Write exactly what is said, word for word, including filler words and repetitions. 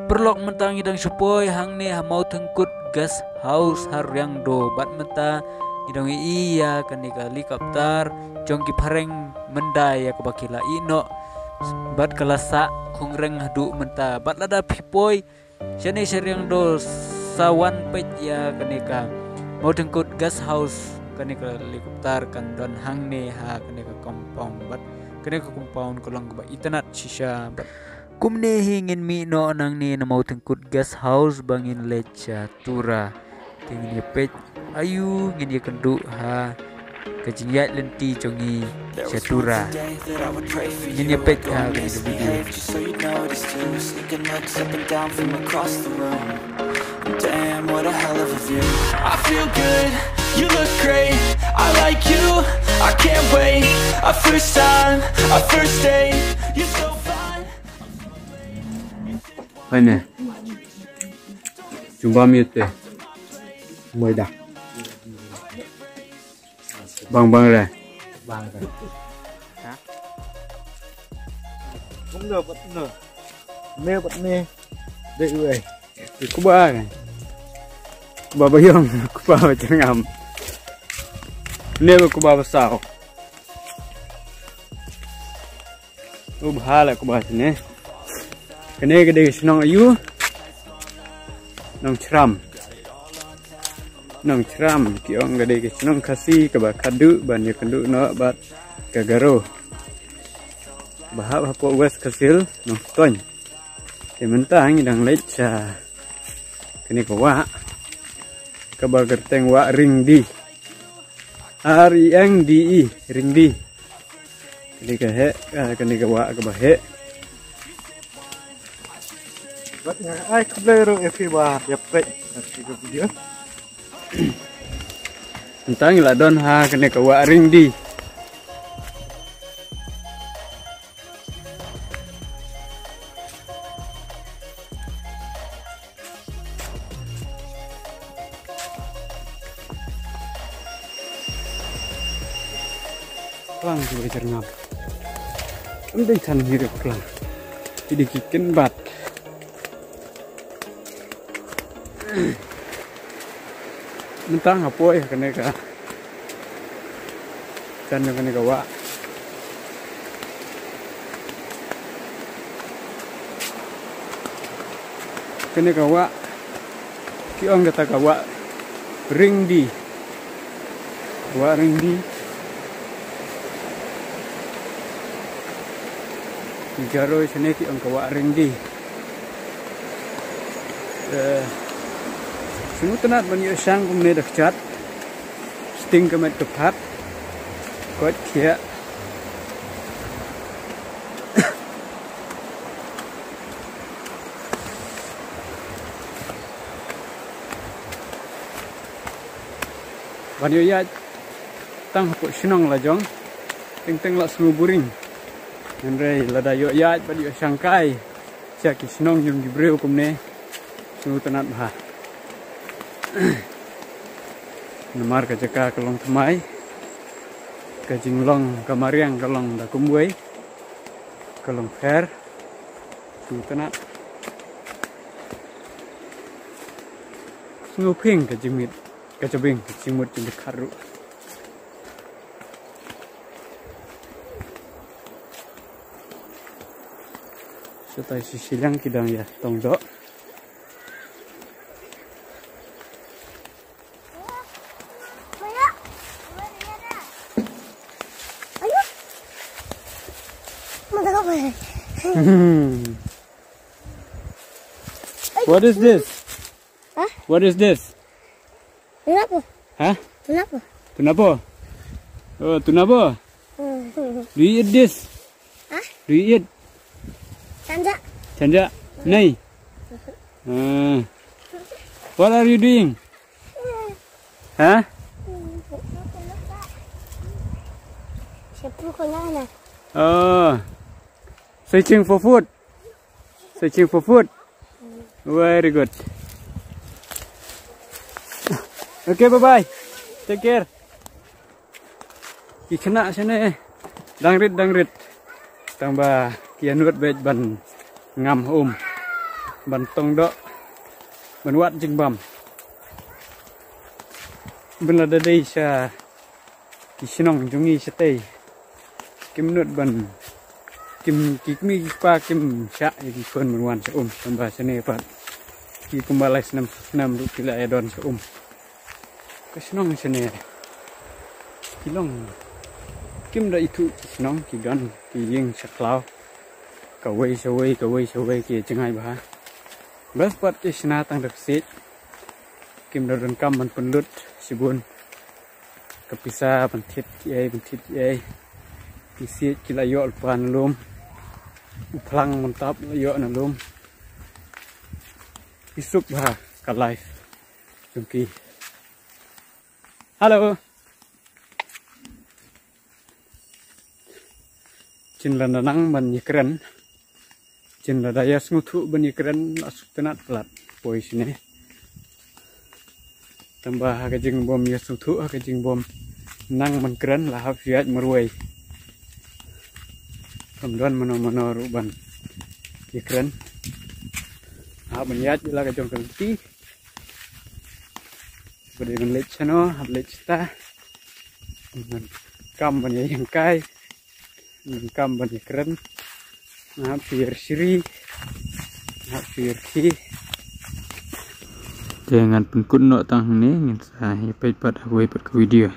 Paralok, mynta ngi dang shu poi hangne ha Mawthengkut Guest House ha Riangdo, bad mynta ngi dang ïohi ïa kane ka helicopter jong ki phareng mynta ïa kaba ki la ïeh noh bad ka la sah khungreng haduh mynta. Bad lada phi poi shane sha Riangdo, sa wan peit ïa kane ka Mawthengkut Guest House, kane ka helicopter kan don hangne ha kane ka compound, bad kane ka compound ka long kaba itynnad shisha. Bad kumne hi ngin mih noh nangne na Mawthengkut Guest House ba ngin leit sha Tura. Te ngin ïa peit aïu ngin ïa kynduh ha ka jingïaid lynti jong ngi sha Tura. Ngin ïa peit ha kane ka video. Just so you notice too, sneaking looks up and down from across the room. Damn, what a hell of a view. I feel good, you look great. I like you, I can't wait. A first time, a first date. You're so fine. Hai ne. Jumpa mi te. Mai da. Bang bang re. Bang re. Ha? Bang re, bang re. Me bang re. Dei uai. Kuba kan. Kuba bayong, kuba bajengam. Ne kuba basau. U bha la kuba sini. Kane ka dei ka shnong aïu? Nongchram. Nongchram, ki ong ka dei ka shnong Khasi kaba khadduh ban ïa kynduh noh bad ka Garo. Ba hap hapoh West Khasi Hills, Nongstoiñ. Te mynta ngi dang leit sha kane ka wah kaba kyrteng Wah Ringdi. R E N D E, Ringdi. Kane ka heh, ah, kane ka wah kaba heh. Bad nga ai khublei ruh ïa phi ba ïa peit ïa ka video. Mynta ngi la don ha kane ka Wah Ringdi. Klang ki bajyrngam. Em dei than hi ruh klang. Ki dei ki kynbat. Mynta nga poi ha kane ka, kan jong kane ka wah. Kane ka wah ki ong kata ka Wah Ringdi. Wah Ringdi. Ki Garo shane ki ong ka Wah Ringdi. Eh, sngewtynnat ban ïoh shang kumne da kjat. Sting ka met ka phad. Koit khiah. Ban ïoh ïaid tang hapoh shnong la jong, teng teng la sngew buring. Hynrei lada ïoh ïaid bad ïoh shangkai sha ki shnong jong ki briew kumne, sngewtynnat bha. Namar ka jaka ka long thymmai, ka jinglong ka mariang ka long da kumwei, ka long pher, sngewtynnat. Sngewphieng ka jingmut, ka jabieng, ka jingmut jingpyrkhat ruh. Shatai shi shiliang ki dang ïa tong doh. What is this? Hah? What is this? Tuna apa? Hah? Tuna apa? Tuna apa? Oh, tuna apa? Hmm. Do you eat this? Hah? Do you eat? Canja. Canja? Nay? Ah. What are you doing? Hah? Siapa kau nak? Oh. Searching for food. Searching for food. Very good. Okay, bye bye. Take care. Ki khynnah shane dang rit dang rit. Tang ba ki ïanud beit ban ngam ha um. Ban tong doh, ban wad jingbam. Ban la da dei sha ki shnong jong ngi shatei, kim nud ban, kim, ki kmie ki kpa kim shah ïa ki khun ban wan sha um, tangba shane pat ki kumba lai snem snem ruh ki la ïa don sha um. Ka shnong shane ki long, kim da ithuh ki shnong, ki don ki ïing sha khlaw, kawei sha wei, kawei sha wei, ki jngai bha. Bes pat ki shna tang da ka siej, kim da donkam ban pynlut shibun ka pisa ban thied kiei ban thied kiei. Ki siej ki la ïoh lypa na lum, u phlang ban tap la ïoh na lum. Ki suk bha ka life jong ki. Hello. Jin la nang ban ïakren, jin la da ïa sngewthuh ban ïakren, la suk tnat palat poi shane. Tangba ha ka jingbym ïa sngewthuh, ha ka jingbym nang ban kren, la hap shu ïaid marwei. Kam don mano mano ruh ban ïakren. Hap ban ïaid la ka jong ka lynti. Ba dei ban leit shano, hap leit shata. Ban kam ban ïa ïeng kai, ban kam ban ïa kren. Hap shu ïa shri, hap shu ïa khi. Te ngan pynkut noh tang hangne, ngin sa ïa peit pat ha kawei pat ka video.